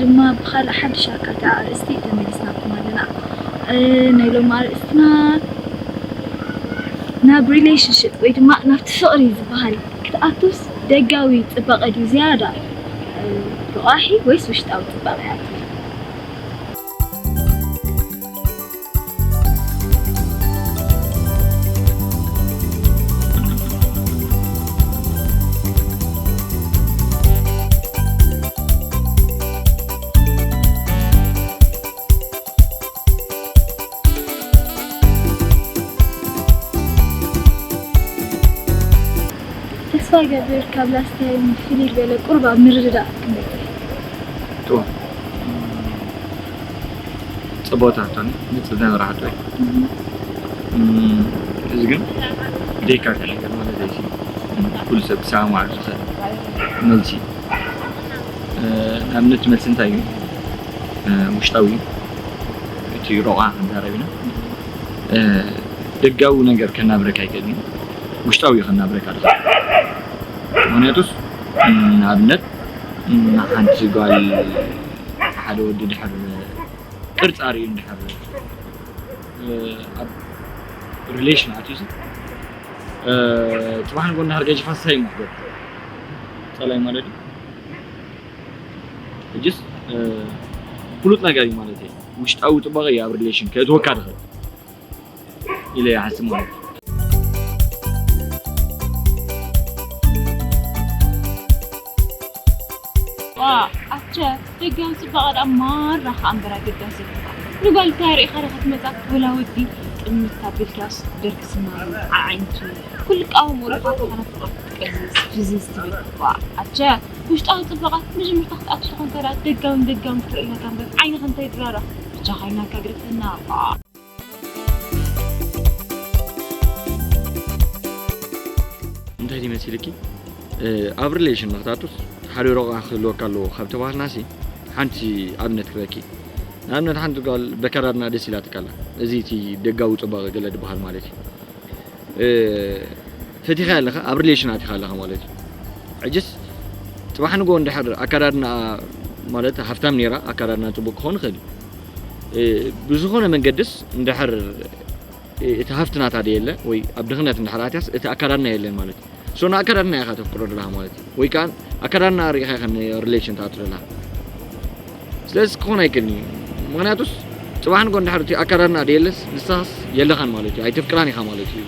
ድማ ብኻልእ ሓድሽ ኣካታ ኣርእስቲ ተመሊስናኩም ኣለና። እ፣ ናይ ሎሚ ኣርእስትና ናብ ሪሌሽንሽፕ ወይ ድማ ናብቲ ፍቕሪ ዝበሃል ክትኣቱስ ደጋዊ ጽባቐ ድዩ ዝያዳ፣ እ፣ ረቋሒ ወይስ ውሽጣዊ ጽባቐ ይኣቱ? ተስፋ ይገብር ካብ ላስት ታይም ፍልይ ዝበለ ቁሩብ ኣብ ምርድዳእ ክንበጽሕ። ጥሩ። ጽቡቕ ትሕቶኒ ንጽብና መራሕቲ ወይ እዚ ግን ብደይካ ከነገር ማለት ኣይሲ ኩሉ ሰብ ክሰማማዕ ዝኽእል መልሲ። ንኣብነት መልሲ እንታይ እዩ? ውሽጣዊ እዩ። እቲ ሮቓ ክንዛረብ ኢና። ደጋዊ ነገር ከናብረካ ኣይክእልን እዩ። ውሽጣዊ እዩ ከናብረካ ድኻ። ምክንያቱስ ንኣብነት ሓንቲ ጓል ሓደ ወዲ ድሕር ቅርጻ ርእዩ እንድሕር ኣብ ሪሌሽን ኣትዩሲ ጽባሕ ንጎ እንድሕር ገጅፋ ሳይ ምክበር ጸላይ ማለት እዩ። እጅስ ፍሉጥ ነገር እዩ ማለት እዩ። ውሽጣዊ ጽባቐ እዩ ኣብ ሪሌሽን ከእትወካ ድኽእል ኢለ ይሓስብ ማለት እዩ። ዋ ኣቸ ደጋዊ ጽባቐ ደኣ ማራ ከኣ እምበር ኣገዳሲ ንጓል እንታይ ርኢኻ ዶ ክትመጻ ወላ ወዲ ጥምት ኣቢልካስ ደርኪ ስማሉ ዓዓይንቱ ኩሉ ቃወም ወሪኻ ተኾነ ፍቕሪ ክትቀዝዝ ፍዝዝ ትብል ዋ ኣቸ ውሽጣዊ ጽባቐ መጀመርታ ክትኣቱ ተኾንካ ደኣ ደጋውን ደጋውን ክትርኢ ኣለካ እምበር ዓይንኻ እንታይ ድራራ ብቻኻ ኢልናካ ግደፈና ዋ እንታይ ድዩ መሲልኪ ኣብ ሪሌሽን ንክታቱስ ሓደ ሮቃ ክህልወካ ኣለዎ ካብ ተባህልናሲ ሓንቲ ኣብነት ክበኪ ንኣብነት ሓንቲ ጓል በከዳድና ደስ ኢላትካ ኣላ እዚ እቲ ደጋዊ ፅባቐ ገለ ድበሃል ማለት እዩ ፈቲኻ ኣለኻ ኣብ ሪሌሽን ኣቲኻ ኣለኻ ማለት እዩ ሕጅስ ፅባሕ ንጎ እንድሕር ኣከዳድና ማለት ሃፍታም ነይራ ኣከዳድና ፅቡቅ ክኾን ይኽእል እዩ ብዝኾነ መንገድስ እንድሕር እቲ ሃፍቲ ናታ ደየለ ወይ ኣብ ድኽነት እንድሕር ኣትያስ እቲ ኣከዳድና የለን ማለት እዩ ሶ ንኣከዳድና ኢኻ ተፍቅሮ ዘለኻ ማለት እዩ ወይ ከዓ ኣከዳድና ርኢኻ ኢኻ ሪሌሽን ትኣቱ ዘለኻ ስለዚ ክኾን ኣይክእልን እዩ ምክንያቱስ ፅባሕ ንጎ እንድሕር እቲ ኣከዳድና ደየለስ ንስኻስ የለኻን ማለት እዩ ኣይተፍቅራን ኢኻ ማለት እዩ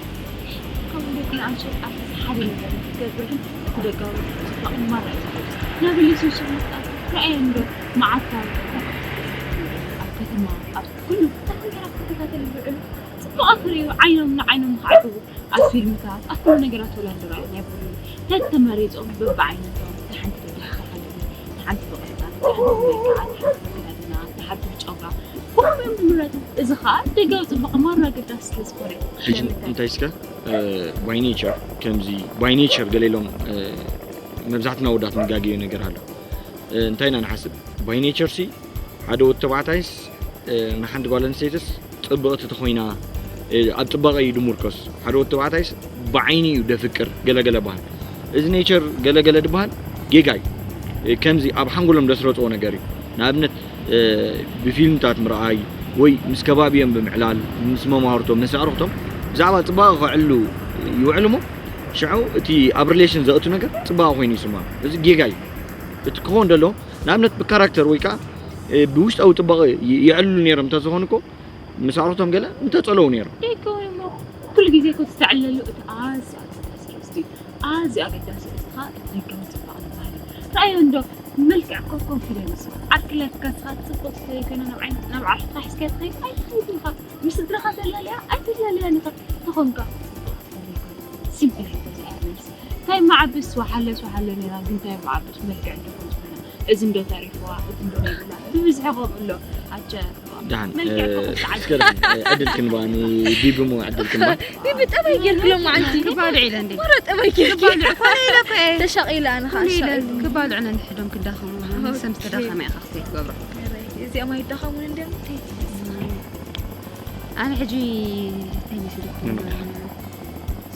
ካብ ቤት ንኣንሸት ኣርቲስት ሓደ ነገር ክትገብር ግን እቲ ደጋዊ ፅባቕ ማራ እዩ ዝሓግዝ ናብ ሪሌሽንሽፕ ምፅኣት ርኣየ እንዶ መዓልታዊ ኣብ ከተማ ኣብ ኩሉ ተኸንከራ ክትከታተል ይውዕሉ ፅቡቕ ኣኽርዩ ዓይኖም ንዓይኖም ንኽዓግቡ ኣብ ፊልምታት ኣብ ኩሉ ነገራት ወላ እንዶ ርኣየ ናይ ብሉ ተተመሪፆም በብዓይነቶም ተሓንቲ ደድሓኻ ሓንቲ ብቕርፃ ተሓንቲ ብመልክዓ ተሓንቲ ብክዳድና ተሓንቲ ብጨጉራ ኩሎም እዮም ዝምረቱ እዚ ኸዓ ደጋዊ ፅባቐ ማራ ኣገዳሲ ስለ ዝኾነ እዩ ሕጂ እንታይ እስከ by nature ከምዚ by nature ገለ ኢሎም መብዛሕትና ወዳት ንጋገዮ ነገር ኣሎ እንታይ ኢና ንሓስብ by nature ሲ ሓደ ወዲ ተባዕታይስ ንሓንቲ ጓል ኣንስተይትስ ፅብቕቲ ተኾይና ኣብ ፅባቐ እዩ ድሙርከስ ሓደ ወዲ ተባዕታይስ ብዓይኒ እዩ ደፍቅር ገለገለ በሃል እዚ nature ገለገለ ድበሃል ጌጋ እዩ ከምዚ ኣብ ሓንጎሎም ደስረፅዎ ነገር እዩ ንኣብነት ብፊልምታት ምርኣይ ወይ ምስ ከባቢኦም ብምዕላል ምስ መማህርቶም ምስ ኣዕሩኽቶም ብዛዕባ ፅባቐ ከዕሉ ይውዕል እሞ ሽዑ እቲ ኣብ relation ዘእቱ ነገር ፅባቐ ኮይኑ ይስምዖም እዚ ጌጋ እዩ እቲ ክኾን ደሎ ንኣብነት ብካራክተር ወይ ከዓ ብውሽጣዊ ፅባቐ ይዕልሉ ነይሮም እንተዝኾኑ እኮ ምስ ኣዕሩኽቶም ገለ ምተፀለዉ ነይሮም። ደገ እሞ ኩሉ ግዜ እኮ ትተዕለሉ እቲ ኣዝዩ ኣገዳሲ ርእስቲ ኣዝዩ ኣገዳሲ ርእስቲ ከዓ እቲ ደጋዊ ፅባቐ ዝበሃል እዩ። ረኣዮ እንዶ መልክዕ እኮ ኮንፊደንስ እዩ። ዓርኪ ላይፍካ ንስኻ ፅብቕቲ ተዘይኮይና ናብ ዓይኒ ናብ ኣዕሩኽትካ ሒዝካያ ትኸይድ ኣይትኸይድን ኢኻ። ምስ ስድራኻ ተላለያ ኣይትላለያን ኢኻ። ተኾንካ ፅቡቕ ተዘይኮይኑ ሲምፕል እዩ ተዘይኣርነስ። እንታይ መዓብስ ወሓለስ ወሓለ ነይራ ግን እንታይ መዓብስ መልክዕ እንዶ ከምዝኾነ እዚ እንዶ ተሪፍዋ እቲ እንዶ ነይብላ ብብዝሒ ከምኡ ኣሎ ኣቸ ደሓን እስከ ዕድል ክንባ ንቢቢ ሞ ዕድል ክንባ ቢቢ ጠባይ ጌርክ ሎማዓንቲ ክባልዕ ኢለ እንዴ ወረ ጠባይ ጌርክ ክባልዕ ኮነ ኢለ እኮ እየ ተሻቒለ ኣነ ከዓ ተሻቒለ ክባልዕ ነንሕዶም ክዳኸሙ ሰም ዝተዳኸመ ኢኻ ክሰይ ትገብሮ እዚኦም ኣይዳኸሙን እንድዮም እንታይ ኣነ ሕጂ እንታይ መስልኩም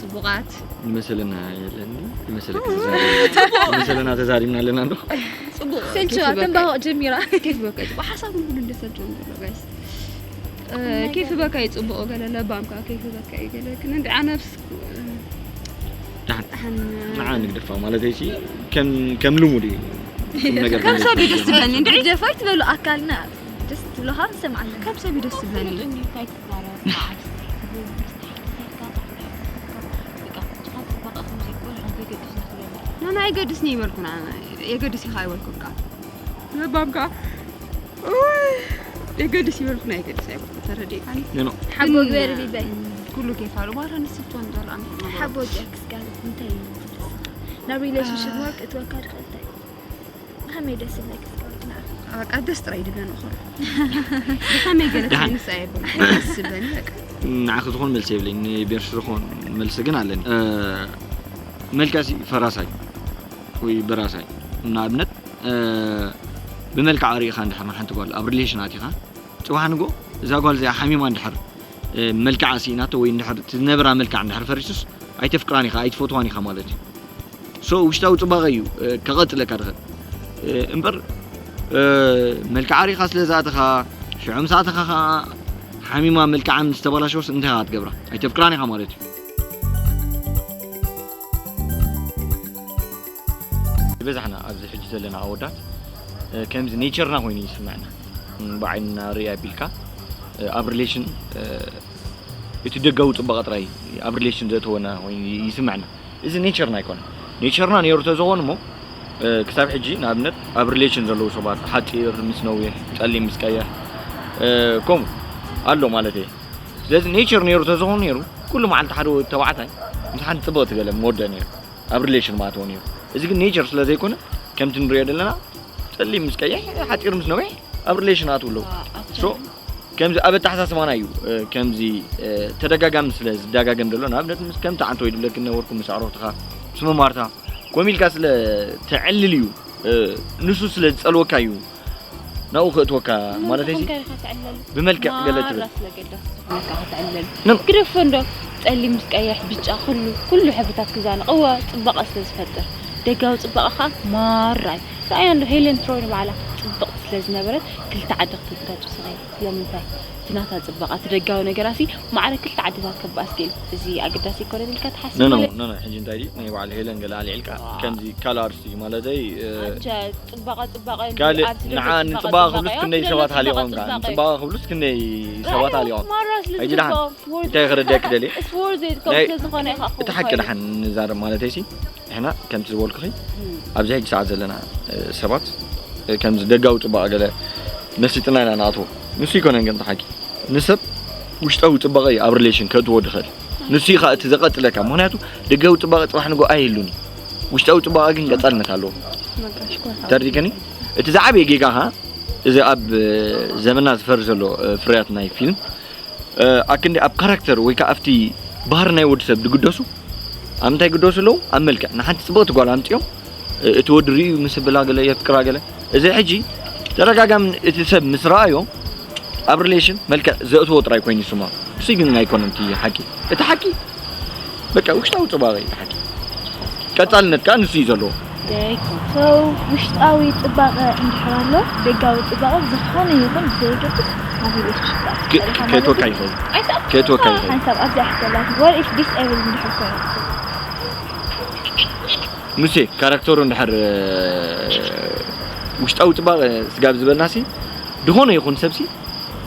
ጽቡቓት ንመሰለና የለን ንመሰለና ተዛሪብና ኣለና እንዶ ሰልችዋ ተንባሆ ጀሚራ። ኬፍ በካ እዩ። ሓሳብ ኩሉ እንደ ሰልችዋ ዘሎ ጋይስ። እ፣ ኬፍ በካ እዩ ጽቡቕ ገለ ለባም ከኣ ኬፍ በካ እዩ ገለ ግን እንደ ኣነብስ ደሓን ንዓ ንግደፋ ማለት እዩ። ከም ከም ልሙድ እዩ። ቁም ነገር ከም ሰብ እዩ ደስ ዝብለኒ። እንደ ደፋይ ትበሉ ኣካልና ደስ ትብሎ ካብ ሰማዓና። ከም ሰብ እዩ ደስ ዝብለኒ። ኖ ኖ ኣይገድስን ይበልኩና። የገድስ ኢኻ ኣይበልኩን ከኣ። ለባም ከኣ የገድስ ይበልኩና የገድስ ኣይበልኩን። ተረዲእካኒ? ኖ ኖ። ሓቦ ግበር ቢበይ። ኩሉ ኬፍ ኣሎ። ማራ ንስቶ እንጀራ ሓቦ ጀክስ ጋር እንታይ እዩ? ናብ ሪሌሽንሽፕ ወርክ እትወካ ድኸልታይ? ብኸመይ ደስ ይብለክ እስከ ወርክና? በቃ ደስ ጥራይ ድብለን እኮ። ብኸመይ ገለ ደሓን። ትንስ ኣይብል። ደስ ዝብለኒ በቃ። ንዓኺ ዝኾን መልሲ የብለኝ። ንቤርሽ ዝኾን መልሲ ግን ኣለኒ። እ፣ መልክዕሲ ፈራሳይ ወይ በራሳይ። ንኣብነት፣ እ፣ ብመልክዓ ርኢኻ እንድሕር ንሓንቲ ጓል ኣብ ሪሌሽን ኣቲኻ፣ ጽባሕ ንጎ እዛ ጓል እዚኣ ሓሚማ እንድሕር፣ እ፣ መልክዓ ስኢናቶ ወይ እንድሕር እቲ ዝነበራ መልክዓ እንድሕር ፈሪሱስ ኣይተፍቅራን ኢኻ፣ ኣይትፈትዋን ኢኻ ማለት እዩ። ሶ ውሽጣዊ ጽባቐ እዩ፣ እ፣ ከቐጽለካ ድኽእል። እ፣ እምበር፣ እ፣ መልክዓ ርኢኻ ስለ ዝኣተኻ፣ ሽዑ ምስ ኣተኻ ኸኣ ሓሚማ መልክዓ ምስ ተበላሸወስ እንታይ ኢኻ ክትገብራ? ኣይተፍቅራን ኢኻ ማለት እዩ። ዝበዛሕና ኣብዚ ሕጂ ዘለና ኣወዳት፣ እ፣ ከምዚ ኔቸርና ኮይኑ ይስምዐና። እ፣ ብዓይንና ርኢ ኣቢልካ፣ እ፣ ኣብ ሪሌሽን፣ እ፣ እቲ ደጋዊ ጽባቐ ጥራይ ኣብ ሪሌሽን ዘእተወና ኮይኑ ይስምዐና። እዚ ኔቸርና ኣይኮነን። ኔቸርና ነይሩ ተዝኾን እሞ፣ እ፣ ክሳብ ሕጂ ንኣብነት ኣብ ሪሌሽን ዘለዉ ሰባት ሓጺር ምስ ነዊሕ፣ ጸሊም ምስ ቀይሕ፣ እ፣ ከምኡ ኣሎ ማለት እየ። ስለዚ ኔቸር ነይሩ ተዝኾን ነይሩ፣ ኩሉ መዓልቲ ሓደ ወዲ ተባዕታይ ምስ ሓንቲ ጽብቕቲ ገለ ምወደ ነይሩ። ኣብ ሪሌሽን ምኣተወ ነይሩ። እዚ ግን ኔቸር ስለ ዘይኮነ፣ ከምቲ ንሪኦ ዘለና፣ ጸሊም ምስ ቀይሕ፣ ሓጺር ምስ ነዊሕ ኣብ ሪሌሽን ኣትዉ ኣለዉ። ሶ፣ ከምዚ ኣብ ኣተሓሳስባና እዩ፣ እ፣ ከምዚ፣ እ፣ ተደጋጋሚ ስለ ዝደጋገም ዘሎ፣ ንኣብነት ምስ ከምቲ ዓንተ ወይ ድብለኪ ነበርኩ፣ ምስ ኣዕሩኽትኻ፣ ምስ መማርታ፣ ኮም ኢልካ ስለ ተዕልል እዩ፣ እ፣ ንሱ ስለ ዝጸልወካ እዩ፣ ናብኡ ከእትወካ ማለት እዩ። ብመልክዕ ገለ ትብል። ማራ ስለ ገዳሲ ዝኾነካ ክትዕልል። ኖ። ግደፎ እንዶ፣ ጸሊም ምስ ቀይሕ፣ ብጫ፣ ኩሉ፣ ኩሉ ሕብርታት ክዛነቕ። እወ፣ ጽባቐ ስለ ዝፈጥር። ደጋዊ ጽባቐ ኸኣ ማራ እዩ። ረኣያ እንዶ፣ ሄለን ትሮይ ንባዕላ ጽብቕቲ ስለ ዝነበረት፣ ክልተ ዓዲ ክትጋጭ ስቕ ኢላ። ስለምንታይ? እቲ ናታ ጽባቐ፣ እቲ ደጋዊ ነገራሲ፣ ማዕረ ክልተ ዓድታት ከባኣስ ገይሩ። እዚ ኣገዳሲ ኣይኮነን ኢልካ ትሓስብ ኖ፣ ኖ፣ ገለ? ኖ፣ ኖ፣ ሕጂ እንታይ ድዩ? ናይ በዓል ሄለን ገለ ኣልዒልካ፣ ዋው። ከምዚ ካልእ ኣርትስቲ ማለተይ፣ እ፣ ኣንቻ ጽባቐ፣ ጽባቐ ኢሉ ካልእ ኣብዚ ደቂ ንዓ ጽባቐ፣ ንጽባቐ ጽባቐ ክብሉስ እዮም። ክንደይ እዚ ሰባት ደቂ ሃሊቖም ጽባቐ፣ ከኣ? ጽባቐ። ንጽባቐ ክብሉስ ክንደይ ሰባት ኣይ፣ ሃሊቖም? ማራ ስለ ሕጂ ደሓን ዝግብኦም፣ worth እንታይ it። ክረዳእኪ ደልየ? It's worth it፣ ከምኡ ናይ ስለ ዝኾነ ኢኻ እቲ ሓቂ ክኸውን። ደሓን ንዛረብ ማለተይሲ፣ ንሕና ከምቲ ዝበልኩኺ፣ እም። ኣብዚ ሕጂ ሰዓት ዘለና፣ እ፣ ሰባት፣ እ፣ ከምዚ ደጋዊ ጽባቐ ገለ መሲጥና ኢና ንኣትዎ። ንሱ ኣይኮነን ግን እቲ ሓቂ። ንሰብ ውሽጣዊ ጽባቐ እዩ ኣብ ሪሌሽን ከእትዎ ድኽእል። ንሱ እዩ ኸኣ እቲ ዘቐጽለካ። ምኽንያቱ ደጋዊ ጽባቐ ጽባሕ ንግሆ ኣይህሉን እዩ። ውሽጣዊ ጽባቐ ግን ቀጻልነት ኣለዎ። ተረዲእከኒ? እቲ ዝዓበየ ጌጋ ኸኣ እዚ ኣብ፣ እ፣ ዘመንና ዝፈሪ ዘሎ፣ እ፣ ፍርያት ናይ ፊልም፣ እ፣ ኣክንዲ ኣብ ካራክተር ወይ ከኣ ኣብቲ ባህሪ ናይ ወዲ ሰብ ዝግደሱ፣ ኣብ ምንታይ ይግደሱ ኣለዉ? ኣብ መልክዕ። ንሓንቲ ጽብቕቲ ጓል ኣምጺኦም፣ እ፣ እቲ ወዲ ርእዩ ምስ ብላ ገለ የፍቅራ ገለ። እዚ ሕጂ ተደጋጋሚ እቲ ሰብ ምስ ረኣዮ ኣብ ሪሌሽን መልክዕ ዘእትዎ ጥራይ ኮይኑ ይስምዖ። እሱ ግን ኣይኮነን እቲ ሓቂ። እቲ ሓቂ በቃ ውሽጣዊ ጽባቐ እዩ እቲ ሓቂ። ቀጻልነት ከኣ ንሱ እዩ ዘለዎ። ደግ። So ውሽጣዊ ጽባቐ እንድሕር ኣሎ፣ ደጋዊ ጽባቐ ዝኾነ ይኹን ብዘየገድስ ኣብ ሪሌሽንሽፕ ከ-፣ ከእትወካ ይኽእል። ኣይተኣትዎ። ከእትወካ ይኽእል። ሓንሳብ ኣብዚኣ ሕቶ ኣላትኒ። What if disable እንድሕር ኮይኑ? ሙሴ፣ ካራክተሩ እንድሕር፣ እ፣ ውሽጣዊ ጽባቐ ስጋብ ዝበልናሲ፣ ዝኾነ ይኹን ሰብሲ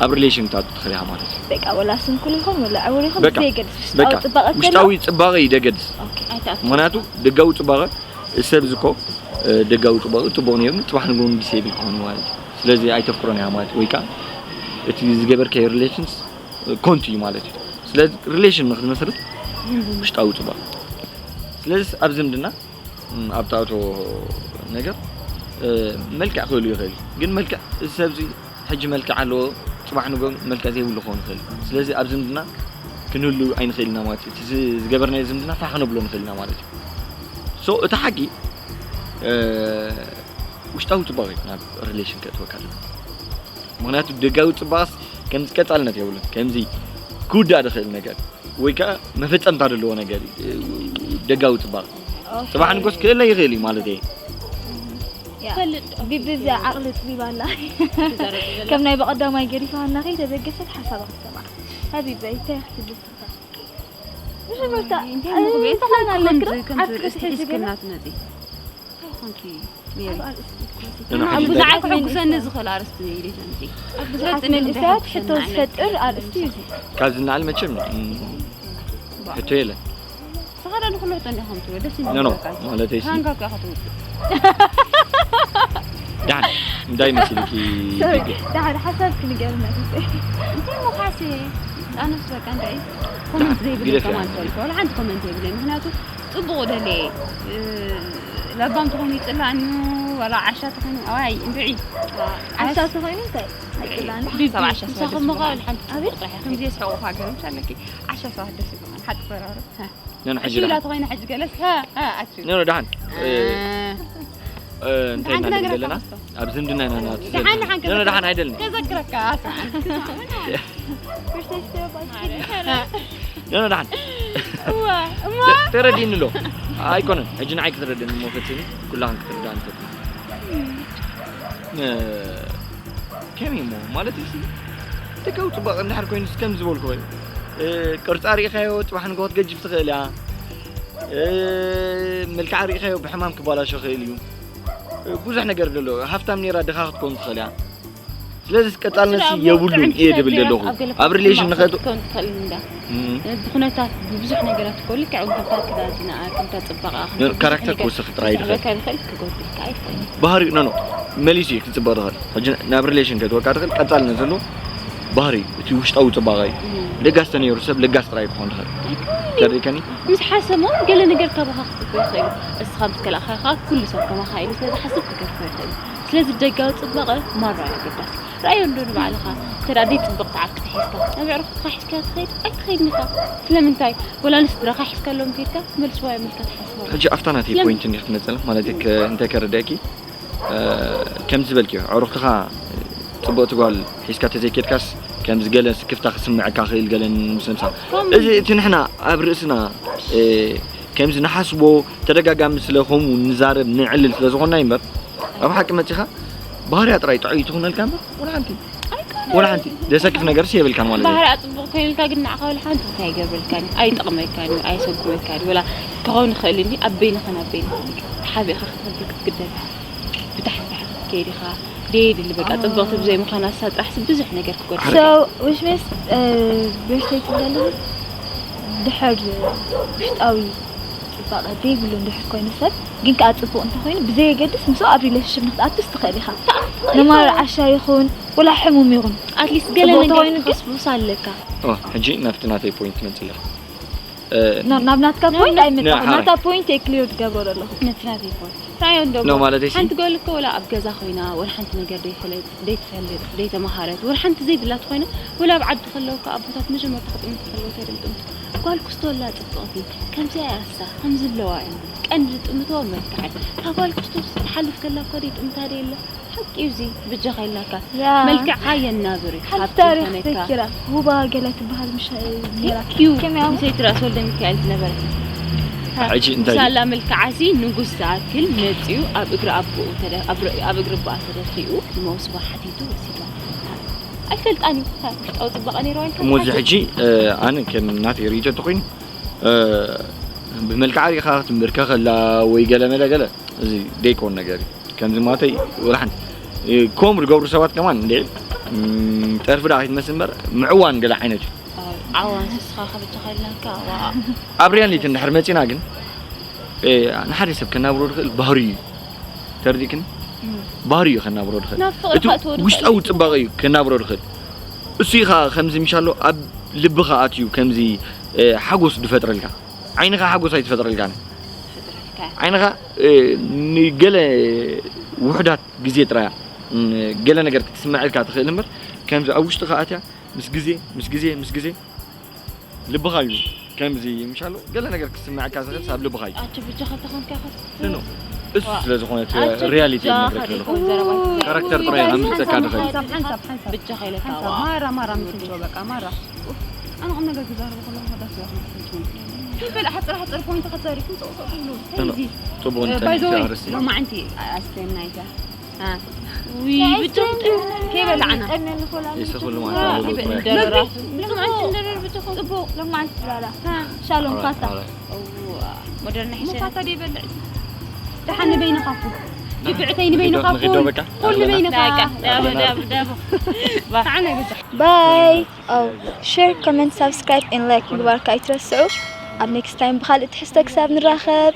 ኣብ ሪሌሽን ክትኣቱ ትኽእል ኢኻ ማለት እዩ። በቃ፣ ወላ ስንኩል ይኹን፣ ወላ ዕውር ይኹን፣ በቃ፣ ብዘየገድስ ውሽጣዊ በቃ፣ ጽባቐ ከሎ ውሽጣዊ ጽባቐ እዩ ደገድስ። ኦኬ፣ ኣይተኣቱ። ምኽንያቱ ደጋዊ ጽባቐ፣ እዚ ሰብ እዚ እኮ፣ እ፣ ደጋዊ ጽባቐ ጽቡቕ ነይሩ፣ ጽባሕ ንግሆ ዲስብል ክኸውን ማለት እዩ። ስለዚ ኣይተፍቅሮን ኢኻ ማለት እዩ። ወይ ከኣ እቲ ዝገበርካዮ ሪሌሽንስ፣ እ፣ ኮንቱ እዩ ማለት እዩ። ስለዚ ሪሌሽን ንክትመስርት ውሽጣዊ ጽባቐ። ስለዚ ኣብ ዝምድና፣ እም፣ ኣብ ትኣትዎ ነገር፣ እ፣ መልክዕ ክህሉ ይኽእል እዩ። ግን መልክዕ እዚ ሰብ እዚ ሕጂ መልክዕ ኣለዎ፣ ጽባሕ ንግሆ መልክዕ ዘይብሉ ክኸውን ይኽእል እዩ። ስለዚ ኣብ ዝምድና ክንህሉ ኣይንኽእል ኢና ማለት እዩ። እቲ ዝ-፣ ዝገበርናዮ ዝምድና ፋሕ ክነብሎ ንኽእል ኢና ማለት እዩ። ሶ እቲ ሓቂ፣ እ፣ ውሽጣዊ ጽባቐ እዩ ናብ ሪሌሽን ከእትወካ ዘሎ። ምኽንያቱ ደጋዊ ጽባቐስ ከምዚ ቀጻልነት የብሉን። ከምዚ ክውዳእ ዝኽእል ነገር ወይ ከኣ መፈጸምታ ዘለዎ ነገር እዩ፣ ደጋዊ ጽባቐ። ኦኬ። ጽባሕ ንግሆስ ክእለ ይኽእል እዩ ማለት እየ። ትፈልጥ ዶ? ቢቢ እዚኣ ዓቕሊ ጥቢባ ኣላ። ትዛረብ ዘላ? ከም ናይ በቐዳማይ ገዲፋና ከይተበገሰት ሓሳባ ክትሰምዓ። ሃቢበይ፣ እንታይ ክትብል ትኽእል? መጀመርታ፣ እንታይ ምኽንያት ኣለካ? ከምዚ፣ ከምዚ ዓርኪ ኣርእስቲ ክትሕዚ ሒዝክና ገለ? ትመጺ? እንታይ ኮንኪ ሜሪ? ኣብ ኣርእስቲ ክትኮሲ። ንሕና ኣብ ሕጂ ብዙሓት እንታይ ከሕጉሰኒ ዝኽእል ኣርእስቲ ኢለ ተምጺ። ኣብ ብዙሓት ብዙሓት መንእሰያት ሕቶ ዝፈጥር ኣርእስቲ እዩ። ካብዚ ንላዕሊ መቸም፣ እም፣ ሕቶ የለን። ንስኻ ዶ ንኹሉ ሕቶ እንዲኻ ከምትብሎ ደስ ኖ፣ ኖ፣ ይብለካ? ማለተይ ሲ- ሃንጋ እኮ ኢኻ ትውድእ። ደሓን፣ እንታይ መሲልኪ ሶሪ፣ ቢቢ? ደሓን ሓሳብኪ ንገርና፣ ተስፋ። እንታይ እሞ ካሴ? ኣነስ በቃ እንታይ ኮመንት ዘይብለይ ግደፊ ከማን ኣነ። ፈልኮ፣ ወላ ሓንቲ ኮመንት የብለይ። ምኽንያቱ ጽቡቕ ደለየ፣ እ፣ ለባም ተኾይኑ ይጽላእኒ፣ ወላ ዓሻ ተኾይኑ፣ ኣዋይ፣ እንድዒ። ዓሻ ተኾይኑ እንታይ? ኣይጽላእኒ። ቢቢ፣ ሓሳብ ዓሻ ምሳኹም ደስ ምዃን ይብለኒ። ሓንቲ ኣቤት? ጽቡቕ ጥራሕ ኢኺ። ከምዚ የስሕቑኻ ገርምሽ ኣለኪ። ዓሻ ሰባት ደስ ይብሉኻ። ሓቂ በራሩ። ኖ፣ ኖ፣ ሕጂ እሺ ኢላ ደሓን። ተኾይና ሕጂ ገለስ፣ ሃ፣ ሃ፣ ኣትዩ። ኖ፣ ኖ፣ ደሓን። እ፣ እ፣ እንታይ ደሓን እናብል ክነግረካ ዘለና? መስሎ። ኣብ ዝምድና ኢና ናቱ ደሓን፣ ዘለና። ደሓን ኖ፣ ኖ፣ ከዘክረካ። ደሓን ኣይደልን። ከዘክረካ፣ ኣስማዕ። ኖ፣ ኖ፣ ደሓን። እዋ፣ እዋ። ተ-፣ ተረዲእኒ ኣሎ። ኣይኮነን። ሕጂ ንዓይ ክትረድእኒ እሞ ፈትኒ፣ ኩላኽን ክትርዳእኒ ፈትኒ። እ፣ ከመይ እሞ? ማለት እሲ ደጋዊ ጽባቐ እንድሕር ኮይኑስ ከም ዝበልኩ እዩ። እ፣ ቅርጻ ርኢኻዮ ጽባሕ ንግሆ ክትገጅፍ ትኽእል እያ። እ፣ መልክዓ ርኢኻዮ ብሕማም ክባላሾ ይኽእል እዩ። እ፣ ብዙሕ ነገር ደሎ። ሃፍታም ነይራ ድኻ ክትከውን ትኽእል እያ። ስለዚስ ቀጻልነት ስለ ኣብ የብሉን ጥዕና እየ ድብል ዘለኹ። ኣብ ገለ ኣብ ሪሌሽን ሕማቕ ንኸእቱ ክትከውን ትኽእል እንዳ። እም። ብኹነታት ብብዙሕ ነገራት እኮ ልክዕ እውን ከምታ ኣከዳድናኣ፣ ከምታ ጽባቐኣ፣ ነ-፣ ከምታ ካራክተር ብዙሕ ነገር ክውስኽ ጥራይ ይኽእል። ክስሕበካ ይኽእል፣ ክጎድልካ ኣይኽእልን። ባህሪኡ፣ ኖ፣ ኖ፣ መሊሱ እዩ ክጽበቕ ዝኽእል። ሕጂ ናብ ሪሌሽን ከእትወካ ትኽእል፣ ቀጻልነት ዘለዎ ባህሪ፣ እቲ ውሽጣዊ ጽባቐ እዩ። እም። ለጋስ ተነይሩ ሰብ ለጋስ ጥራይ ክኾን ዝኽእል። ኣይኮነን። ተረዲእካኒ? ምስ ሓሰሞ ገለ ነገር ካባኻ ክጽበ ይኽእል እዩ። እስኻ ምስ ከላእኻዮ ከኣ ኩሉ ሰብ ከማኻ ኢሉ ስለ ዝሓስብ ክገድፎ ይኽእል እዩ። ስለዚ ደጋዊ ጽባቐ ማራ እዩ ኣገዳሲ። ረኣዮ እንዶ ንባዕልኻ፣ እንተ ደኣ ደይ ጽብቕቲ ዓርኪ ተሒዝካ፣ ናብ ኣዕሩኽትኻ ሒዝካ ትኸይድ ኣይትኸይድን ኢኻ። ስለምንታይ? ወላ ንስድራኻ ሒዝካሎም ከይድካ ክመልስዋ እዮም ኢልካ ትሓስብ ኣለኻ። ሕጂ ኣብታ ናተይ ስለምን? ፖይንት እንዲኺ ትመጽእ ኣላ፣ ማለት ከ-፣ እንታይ ከረድኣኪ? እ፣ ከም ዝበልክዮ፣ ኣዕሩኽትኻ ጽብቕቲ ጓል ሒዝካ ተዘይከድካስ፣ ከምዚ ገለ ስክፍታ ክስምዐካ ክእል ገለን ምስ ነብሳ። ከም እዚ እቲ ንሕና ኣብ ርእስና፣ እ፣ ከምዚ ንሓስቦ ተደጋጋሚ ስለ ከምኡ ንዛረብ ንዕልል ስለ ዝኾንና እዩ እምበር፣ ኣብ ሓቂ መጺኻ ባህርያ ጥራይ ጥዑይ ትኹነልካ እምበር፣ ወላ ሓንቲ፣ ኣይኮነን። ወላ ሓንቲ ዘሰክፍ ነገርስ የብልካን ማለት እዩ። ባህርያ ጽቡቕ ኮይኑልካ ግን ንዓኻ ወላ ሓንቲ እንታይ ይገብረልካን እዩ፣ ኣይጠቕመካን እዩ፣ ኣየሰጉመካን እዩ። ወላ ክኸውን ይኽእል እንዲ ኣብ በይንኻ ናብ በይንኻ ተሓቢእካ ክትነብር ክትግደድ ኢኻ። ብታሕቲ ታሕቲ ክትከይድ ኢኻ። ደየድሊ በቃ ጽብቕቲ ብዘይ ምዃና እሳ ጥራሕሲ ብዙሕ ነገር ክጎድል ሓራይ። So, which means, እ፣ ብርተይ ትብለለኺ? ድሕር ውሽጣዊ ጽባቐ ዘይብሉ እንድሕር ኮይኑ ሰብ፣ ግን ከኣ ጽቡቕ እንተኾይኑ፣ ብዘየገድስ ምስኡ ኣብ ሪሌሽንሽፕ ንክትኣቱስ ትኽእል ኢኻ። ትኽእል ንማር ኢኻ። ዓሻ ይኹን፣ ወላ ሕሙም ይኹን። ኣትሊስት ገለ ጽቡቕ ነገር ተኾይኑ ግን ክኽስቡስ ኣለካ። ኦ፣ ሕጂ ናብቲ ናተይ ፖይንት መጽእ ኣለኹ። እ፣ ና-፣ ናብ ናትካ ናብ ፖይንት ናት-፣ ኣይመጻኹ። ንሓራይ። ናታ ፖይንት እየ ክሊር ዝገብሮ ዘለኹ። ነቲ ናተይ ፖይንት። ራዮ እንዶ ኖ፣ ማለተይ ሲ- ሓንቲ ጓል እኮ ወላ ኣብ ገዛ ኮይና፣ ወላ ሓንቲ ነገር ደይፈለ-፣ ደይትፈልጥ፣ ደይተማሃረት፣ ወላ ሓንቲ ዘይብላ ተኾይና፣ ወላ ኣብ ዓዲ ከለዉ እኮ ኣቦታት መጀመርታ ክጥምቱ ከለዉ እንታይ ድዮም ዝጥምቱ? ጓል ክስቶ ኣላ ጽብቕቲ፣ ከምዚኣ እያ እሳ፣ ከምዚ ኣለዋ እዮም። ቀንዲ ዝጥምትዎ መልክዓ እዩ። እታ ጓል ክስቶ ትሓልፍ ከላ እኮ ደይጥምታ ደየለ? ሓቂ እዩ እዚ፣ ብጃኻ ኢልናካ። ያ። መልክዕኻ የናብር እዩ። ሓንቲ ሃብቲ ታሪኽ ይኾነካ። ዘኪራ፣ ውባ ገለ ትበሃል ምሽ-፣ ነይራ። Thank you። ከመይ ኣሙ? ንሰይቲ ራእሲ ወልደ ሚካኤል ዝነበረት። ሕጂ እንታይ? ሳላ መልክዓሲ ንጉስ ዝኣክል መጺኡ ኣብ እግሪ ኣቦኡ ተደ-፣ ኣብ ር-፣ ኣብ እግሪ ኣቦኣ ተደፊኡ መውስቦ ሓቲቱ ወሲድዋ። ኣይፈልጣን እዩ። ውሽጣዊ ጽባቐ ነይርዋ ኢልካ እሞ እዚ ትሓስብ? ሕጂ፣ እ፣ ኣነ ከም ናተይ ርእይቶ እንተኾይኑ፣ እ፣ ብመልክዓ ርኢኻ ክትምብርከኸላ ወይ ገለ መለ ገለ፣ እዚ ደይኮን ነገር እዩ። ከምዚ ማተይ ወላ ሓንቲ፣ እ፣ ከምኡ ዝገብሩ ሰባት ከማን እንዴ፣ እም፣ ጠርፊ ደኣ ከይትመስል እምበር፣ ምዕዋን ገለ ዓይነት እዩ። ኣይ፣ ዓዋን ስስኻ ከብቻ ከይልናካ፣ ዋ። ኣብ ሪያሊቲ እንድሕር መጺና ግን፣ እ፣ ንሓደ ሰብ ከናብሮ ዝኽእል ባህሪ እዩ። ተረዲእክኒ? እም። ባህሪ እዩ ከናብሮ ዝኽእል። ናብ ፍቕሪ እቲ ከእትዎ ዝኽእል ውሽጣዊ እዩ። ጽባቐ እዩ ከናብሮ ዝኽእል። እሱ እዩ ኸኣ ከምዚ ምሻሎ ኣብ ልብኻ ኣትዩ ከምዚ፣ እ፣ ሓጎስ ዝፈጥረልካ። ዓይንኻ ሓጎስ ኣይትፈጥረልካን። ዝፈጥረልካ። ዓይንኻ፣ እ፣ ንገለ ውሑዳት ግዜ ጥራይ እያ፣ እ፣ ገለ ነገር ክትስምዐልካ ትኽእል እምበር፣ ከምዚ ኣብ ውሽጥኻ ኣትያ ምስ ግዜ፣ ምስ ግዜ፣ ምስ ግዜ ልብኻ እዩ ከምዚ ምሻሎ ገለ ነገር ክስምዐካ ዝኽእል ኣብ ልብኻ እዩ። ኣቲ ብጃኻ ተኾንካ ኢኻ ትፍትኖ። ኖ፣ ኖ። እሱ ዋ። ስለ ዝኾነ እቲ ኣቲ ሪያሊቲ ብጃኻ ይነግረካ ኣለኹ። ዘይኮን ዘረባ ትዛረብ። ካራክተር ጥራይ እዩ፣ ሓንሳብ፣ ኣምልጠካ ሓንሳብ፣ ድኽእል። ሓንሳብ፣ ሓንሳብ፣ ሓንሳብ፣ ብጃኻ ኢለካ፣ ሓንሳብ። ዋ። ማራ፣ ማራ ምስ እንችሎ በቃ፣ ማራ። ኡፍ፣ ኣነ ቁም ነገር ክዛረብ ከለኹ ከዳስ ያኹ። ከይበልዓ ሓፀር ሓፀር ፖይንት ከተሪፉ ፀቕፀቕ ትብሉ እንታይ እዚ ጽቡቕ ባይ ዘ ወይ ንክንጨርስ ሎማዓንቲ ኣስክሬም ናይታ ውይ ብቶም ከይበላዕና ይሰኹሉ ማለት እንደረራ ሎማዓንቲ እንደረር ብትኹም ጽቡቕ ሎማዓንቲ ትላላ ሻሎም ፋታ ሞደርና ሒሰ ፋታ ደይበልዕ ደሓን ንበይንኻ ኩ ይብዕተይ ንበይንኻ ኩ ኩሉ በይንኻ ባይ ኦ ሼር ኮመንት ሳብስክራይብ ን ላይክ ምግባርካ ኣይትረስዑ። ኣብ ኔክስት ታይም ብካልእ ትሕዝቶ ክሳብ ንራኸብ።